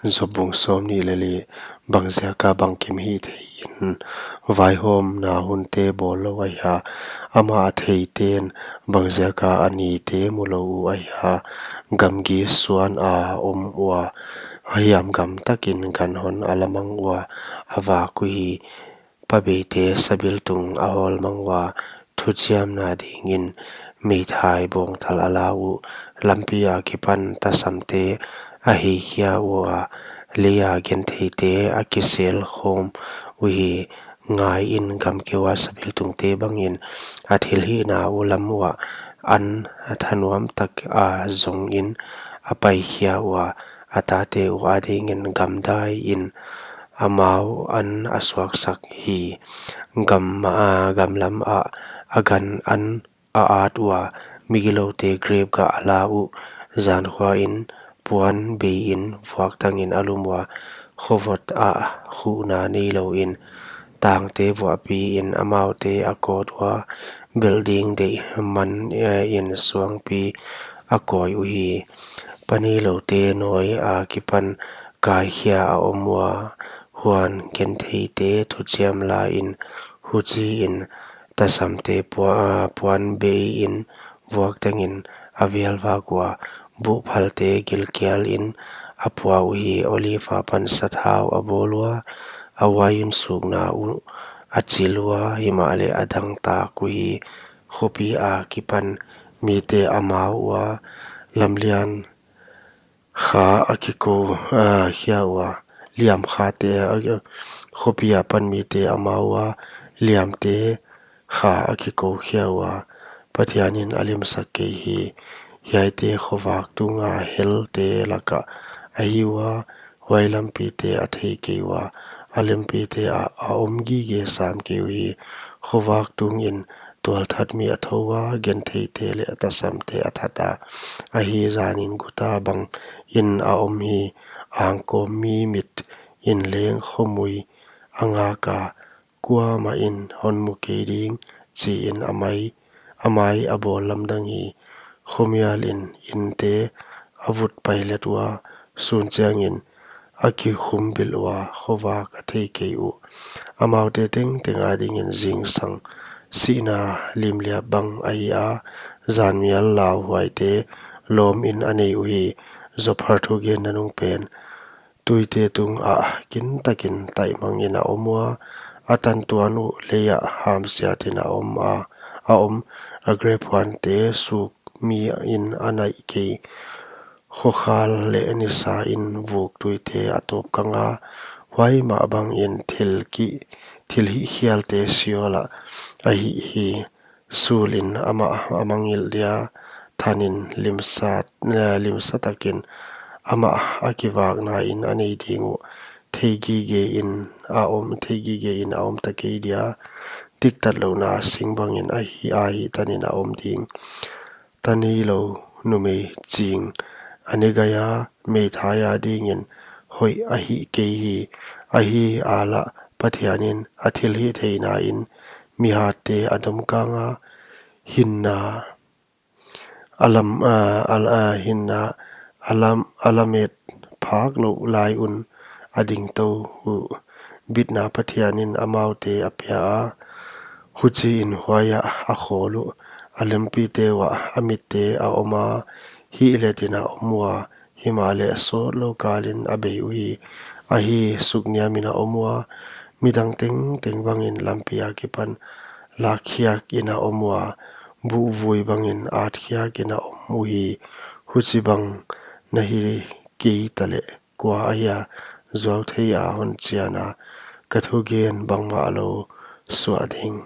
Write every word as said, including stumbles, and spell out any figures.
Job bung sawmnih leh li. Bangziaka bangkim hihthei in vaihawmna hunte bawl lou ahia? Amah a theite'n bangziaka a nite mu lou uh ahia? Gamgi suan a om ua, hiamgam takin ganhon a lamang ua, a vak uhi. Pabeite sabiltung a hawlmang ua, thuchiamna dingin meithai bawngtal a la uh. Lampi akipan tasamte a heikhia ua, leia gentheite a kisel khawm uhi. Ngaiin, gamkeua sabiltungte bangin a thilhihna uh lam uah an thanuam taka zongin a paikhia ua, a tate uh adingin gamdaiin amau an a suaksak hi. Gam, a, gamlam ah a gan an a at ua, migiloute grep gah a la uh. Zankhuain puan beiin vuaktangin a lum ua, khovot ah khuhna neilouin tangte vuahpiin amaute a kawt ua, belh ding deih man, eh, in suangpi a kawi uhi. Pa neiloute nawi akipan kaikhia a om ua, huan gentheite thuchiam lain, huchiin tasamte pua-, puan beiin vuaktangin a vialvak ua, buhphalte gilkialin a pua uhi. Olive apan sathau a bawl ua, a uain sukna uh a chil ua, himahleh a dangtak uhi. Khopi akipan mite a mau ua, lamlian kha a kikou, ah, khia ua, liam khate, ah, khopi akipan mite a mau ua, liamte kha a kikou khia ua, Pathianin a limsak kei hi. Hiaite khovak tunga helte lakah ahi ua, huai lampite a thei kei ua, a limpite ah a om gige sam kei uhi. Khovak tungin tualthat mi a thou ua, gentheite leh tasamte a that a. Ahi zanin guta bangin a om hi. Angkawm mi mitin leng khomui a ngak a, kuamah in hon mu kei ding, chiin a mai, a mai a bawl lamdang hi. Khomialin inte a vut pailet ua, sun chiangin a kikhumbilh ua, khovak a thei kei uh. Amaute tengteng adingin zingsang sihna limliap bang ahi a, zanmial lauhuaite lawmin a nei uhi. Job harthugenna nungpen. Tuite tungah kintakin taimangin a om ua, a tantuan uh leiah hamsiatin a om a, a om, a grep huante suk miin a naih kei. Khokhal leh nisain vuk tuite a tawpkang a, huai mah bangin thil ki, thilhihkhialte Sheol ah a hih hi. Sulin amah a mangngilh dia, thanin limsa, eh, limsa takin amah a kivaknain a nei ding uh. Theigigein a om, theigigein a om ta kei dia, diktatlouhna sing bangin a hih, a hihtanin a om ding. Ta neilou numei ching a ne gai a, meithai adingin hoih a hih kei hi. Ahi a lah Pathianin a thilhihtheihnain mihatte a domkang a, hinna a lam, a, a, a, hinna a lam, a lamet phak louh lai un a ding tou uh. Bitna Pathianin amaute a pia a, huchiin huaiah a khawl uh. A limpite uah a mitte a om a, hihletin a om ua, himahleh sawtlou kalin a bei uhi. Ahi, sukniamin a om ua, midang tengteng bangin lampi akipan lakkhiakin a om ua, buhvui bangin atkhiakin a om uhi. Huchibang na hi kei taleh kua ahia, zuauthei a hon chian a, ka thugen bangmahlou suah ding.